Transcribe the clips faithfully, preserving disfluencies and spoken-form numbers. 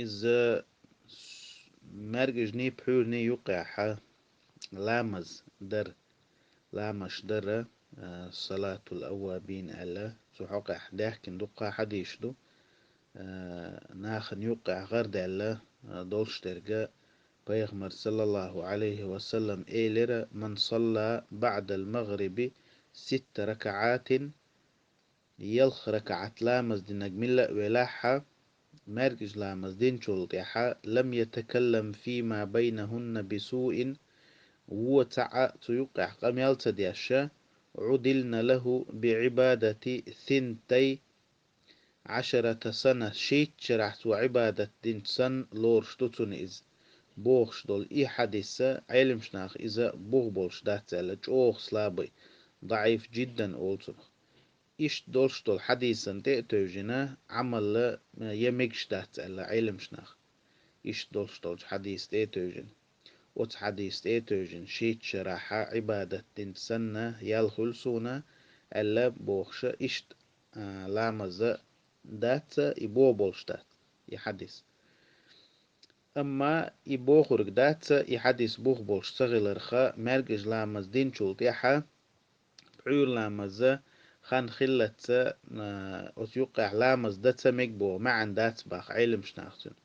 Иза с-, маьркӀажний, пхьуьйрний юккъехьа ламаз дар, ламаш дара, а, салатул аввабин аьлла, цу хьокъехь даьхкина дуккха хьадисаш ду, а, нахана юккъехь гӀар даьлла, а, долуш дерг, пайхамар, саллаллаху Ӏалайхи ва саллам, элира: «Ман салла баӀдал магӀриби ситта ракаӀатин», ялх ракаӀат ламаз динарг милла а велахьа, маьркӀажа ламаз динчул тӀаьхьа, «лам ятакаллам фима байнахунна бисуин», вон цхьаъ а цу юккъехь къамел ца деш, «Ӏудилна лаху биӀибадати синтай Ӏашарата сана», шийтта шарахь цо Ӏибадат динча санна лоруш ду цунна иза, бохуш долу и хьадис а, Ӏеламаш наха иза бух болуш дац аьлла, чӀогӀа слабый, даӀиф джиддан олу цунах. Иштта долуш долу хьадисан тӀе а тевжина, Ӏамал а, э, я мегаш дац аьлла Ӏеламаш наха. Иштта долуш долчу хьадис тӀе а тевжина. Оцу хьадис тӀе а тевжина, шийтта шарахьа Ӏибадат динча санна ял хуьлу суна аьлла бохуша, иштта, а, ламаз а дац, и бо болуш дац, и хьадис. Амма и бохург дац, и хьадис бух болуш ца хиларха, маьркӀажа ламаз динчул тӀаьхьа пхьуьйра ламаза хан хиллалца, а, оцу юккъехь ламаз дан ца мега боху маьӀна дац баха Ӏеламаш наха цуьнан.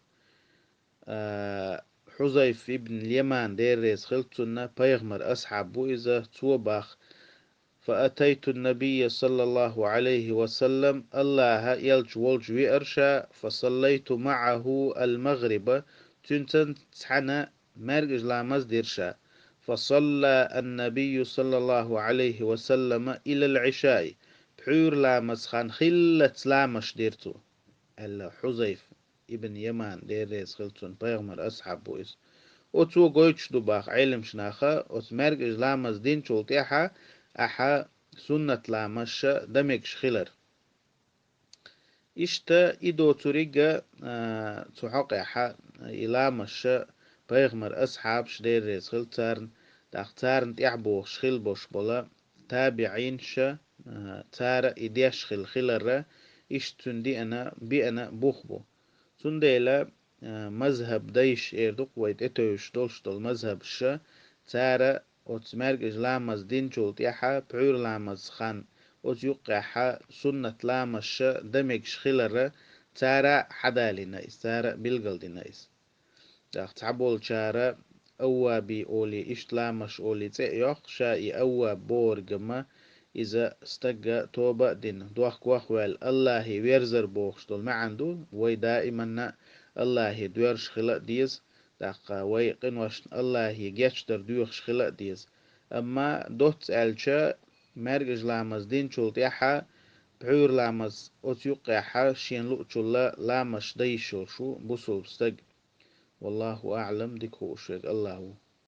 А, Хьузайф ибн Яман, Дела реза хилла цунна, пайхамар асхьаб бу иза, цо баха: «Фа атайту набийя саллаллаху Ӏалайхи ва саллам, Аллаха элча волчу веара ша, фа саллайту маӀаху ал-магӀриба», цуьнца цхьаьна маьркӀажа ламаз дира ша. «Фа салла ан-набийю саллаллаху Ӏалайхи ва саллама илал Ӏишаи», пхьуьйра ламаз хан хиллалца ламаш дира цо, аьлла Хьузайф ибн Яман, Дела реза хилла цунна, пайхамар асхьаб бу иза. Оцо гойтуш ду баха Ӏеламаш наха, оцу маьркӀажа ламаз динчул тӀаьхьа ахьа суннат ламаша дан мегаш хилар. Иштта и доцуриг а, а, цу хьокъехьа и ламаша пайхамар асхьабаш, Дела реза хилла царна, тӀаккха царна тӀаьхьа бохуш хилла бош бола табиӀинша, а, цара и деш хилла хиларра, иштта цуьнан диъана, биъана бух бу. Цундела, а, мазхаб дайша эр ду-кх вай тӀетевжаш долуш долу мазхабаша, цара оцу маьркӀажа ламаз динчул тӀаьхьа пхьуьйра ламаз хан, оцу юккъехьа суннат ламаша дан мегаш хиларра, цара а хьадалийна иза, цара а билгалдина иза. ТӀаккха цхьаболчара авваби олий, иштта ламаш олий цӀе а йоккху, ша и авваб бохургама, иза стага тоба а дина, дохка ваха ваьлла, Аллахе верзар бохуш долу маьӀна ду, вай даиманна Аллахе доьрзуш хила а деза, тӀаккха вай къиношна Аллахе гечдар доьхуш хила а деза. Амма доцца аьлча, маьркӀажа ламаз динчул тӀаьхьа пхьуьйра ламаз оцу юккъехьа шена луучулла ламаш дан йиш йолуш ву бусулба стаг. Валлаху аӀлам, дика хууш верг Аллах ву.